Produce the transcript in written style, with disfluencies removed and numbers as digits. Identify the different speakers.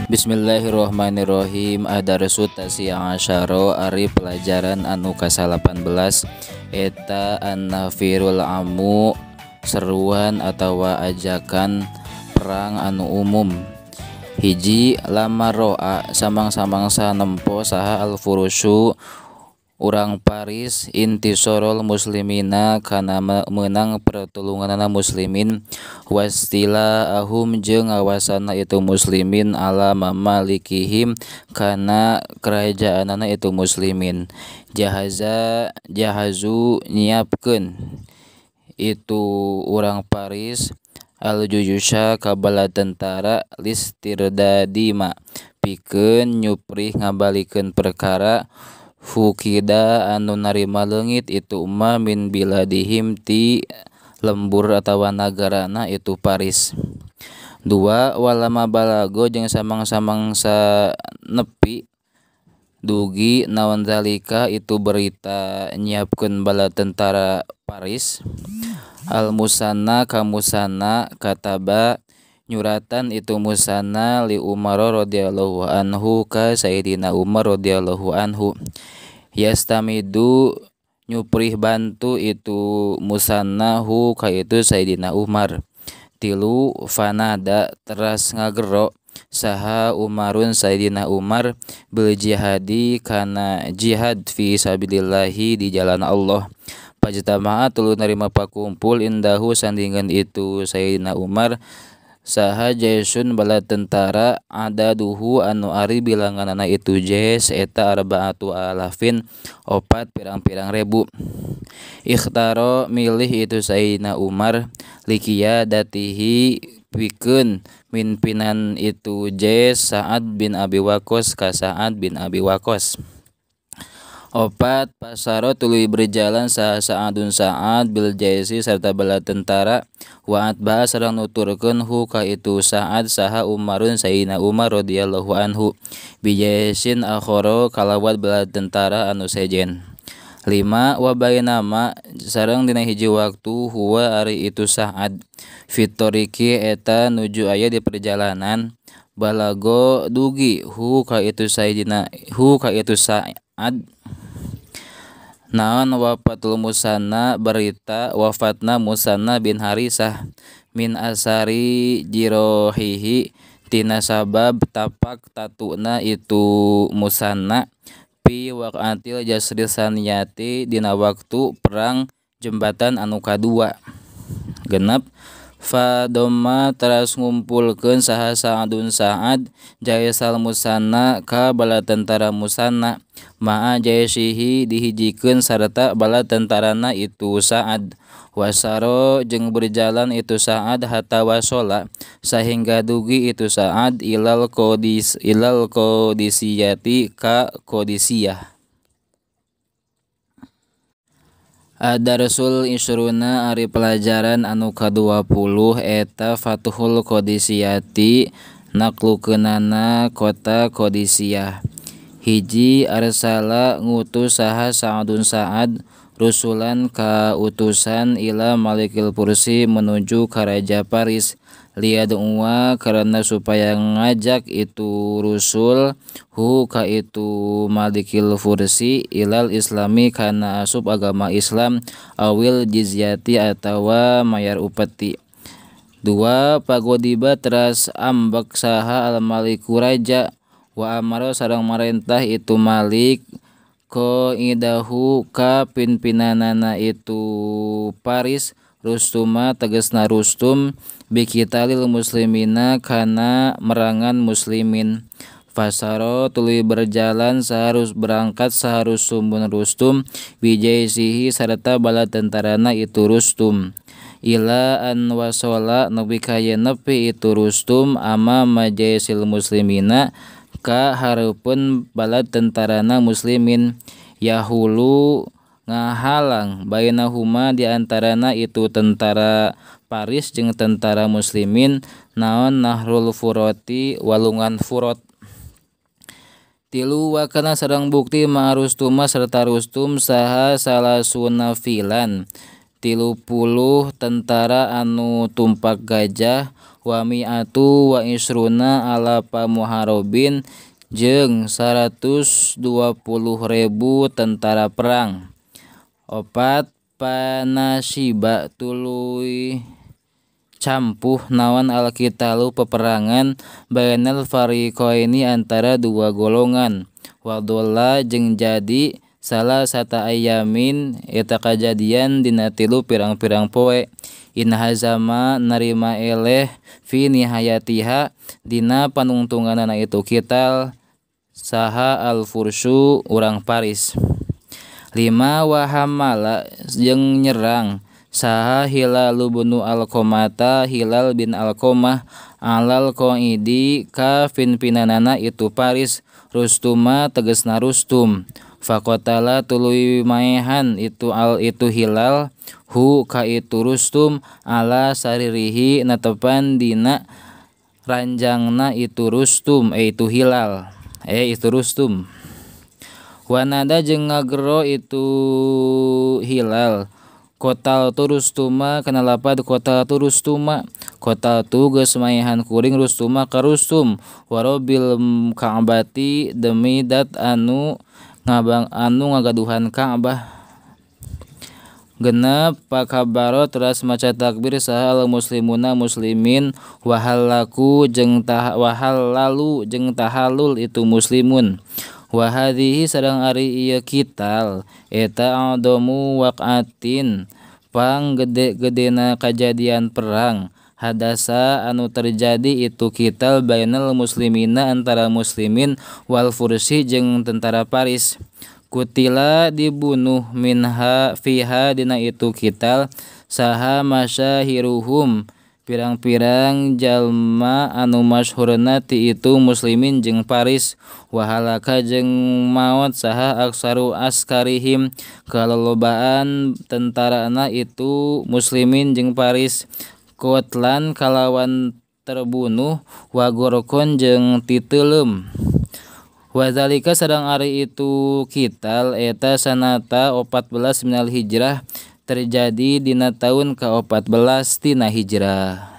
Speaker 1: Bismillahirrahmanirrahim. Ad-darsu tasi'a asyara ari pelajaran anu ka-18 eta an-nafirul amu seruan atawa ajakan perang anu umum. Hiji lama roa samang-samangsa nempo saha al-furusyu urang Paris intisorol muslimina kana meunang pertulunganana muslimin wastila ahum jeung ngawasana itu muslimin ala mamalikihim kana kerajaanana itu muslimin. Jahaza jahazu nyiapkeun itu urang Paris al-juyusha kabala tentara listirdadima pikeun nyuprih ngabalikeun perkara fukida anu narima leungit itu umma min biladihim ti lembur atawa nagarana itu Paris. Dua walama balago jeung samang-samangsa nepi dugi naon zalika itu berita nyiapkeun bala tentara Paris. Al musanna ka musanna kataba nyuratan itu musanna li Umar radhiyallahu anhu ka Sayyidina Umar radhiyallahu anhu. Yastamidu nyuprih bantu itu musannahu ka itu Sayyidina Umar. Tilu fanada teras ngagero saha Umarun Sayyidina Umar bil jihadi kana jihad fi sabilillahi di jalan Allah. Pajtama'a tuluy narima pakumpul indahu sandingan itu Sayyidina Umar saha jaisun bala tentara adaduhu anu ari bilanganana itu jais eta arba'atu alafin opat pirang-pirang ribu. Ikhtaro milih itu Sayyidina Umar likiyadatihi pikeun mimpinan itu jais Sa'ad bin Abi Waqqas ka Sa'ad bin Abi Waqqas. Opat pasaro tuluy berjalan saha Sa'adun Sa'ad bil jaisi serta bala tentara wa atba sareng nuturkeun hu ka itu Sa'ad saha Umarun Sayyidina Umar radhiyallahu anhu bijaisin akhara kalawat bala tentara anu sejen. Lima wa bainama sareng dina hiji waktu huwa ari itu Sa'ad fitoriki eta nuju aya di perjalanan balago dugi hu ka itu Sayyidina hu ka itu Sa'ad naon wafatul musanna berita wafatna Musanna bin Harisah min asari jirohihi tina sabab tapak tatuna itu Musanna pi waqatil jasri saniyati dina waktu perang jembatan anu kadua. Genep fadoma teras ngumpulkeun saha Sa'adun Sa'ad jaisal Musanna ka bala tentara Musanna ma'a jaisihi dihijikeun sarta bala tentarana itu Sa'ad. Wasaro jeung berjalan itu Sa'ad hatta wasola sahingga dugi itu Sa'ad ilal qadis ilal qadisiyati ka Qadisiyah. Ad-darsul isruna ari pelajaran anu ka-20 eta Fathul Qadisiyati naklukeunana kota Qadisiyah. Hiji arsala ngutus saha Sa'adun Sa'ad rusulan ka utusan ila Malikil Fursi menuju ka Raja Paris liyad'uwa karena supaya ngajak itu rusul hu ka itu Malikil Fursi ilal Islami kana asup agama Islam awil jizyati atawa mayar upeti. Dua pagodiba teras ambek saha al maliku raja wa amaro sareng marentah itu Malik qaidahu ka pimpinanana itu Paris Rustuma tegesna Rustum bikitalil muslimina kana merangan muslimin. Fasaro tuluy berjalan seharus berangkat saharus sumbun Rustum bijaisihi sarta bala tentarana itu Rustum ila an wasola nepi ka nepi itu Rustum ama majaisil muslimina ka hareupeun bala tentarana muslimin yahulu ngahalang bainahuma diantarana itu tentara Paris jeung tentara muslimin naon Nahrul Furati walungan Furat. Tilu wakana sareng bukti ma Rustuma serta Rustum saha salasuna filan 30 tentara anu tumpak gajah Wa mi'atu wa isruna alapa muharobin jeung 120.000 tentara perang. 4 panasiba tuluy campuh naon alqitalu peperangan bainal fariqaini antara dua golongan. Wadolla jeung jadi salah sata ayamin eta kajadian dina tilu pirang-pirang poe. Inhazama narima eleh fi nihayatiha dina panungtunganana itu kital saha al-fursu urang Paris. 5 wahamala jeung nyerang saha Hilal bin Alqamata Hilal bin Alqamah alal qaidi ka pimpinanana itu Paris Rustuma tegesna Rustum. Faqatala tuluy maehan itu al itu Hilal hu ka itu Rustum ala saririhi netepan dina ranjangna itu Rustum itu Hilal itu Rustum. Wanada jeung ngagero itu Hilal kotal tu Rustuma kana lapad kotal tu Rustuma kotal tu geus maehan kuring Rustuma ka Rustum warobil Ka'bati demi dat anu ngabang anu ngagaduhan Ka'bah. 6 pakabaro teras maca takbir saha al muslimuna muslimin wahallaku jeung wahallalu jeung tahalul itu muslimun. Wa hadhihi sareng ari ieu kital eta adamu waqatin pang gede-gedena kajadian perang hadasa anu terjadi itu kital bainal muslimina antara muslimin wal fursi jeung tentara Paris. Kutila dibunuh minha fiha dina itu kital saha masyahiruhum pirang-pirang jalma anu masyhurna ti itu muslimin jeung Paris. Wahalaka jeung maot saha aksaru askarihim kalolobaan tentarana itu muslimin jeung Paris. Kotlan kalawan terbunuh wagorokon jeung titeuleum. Wazalika sareng ari itu kital eta sanata 14 minal hijrah terjadi dina tahun ke-14 tina hijrah.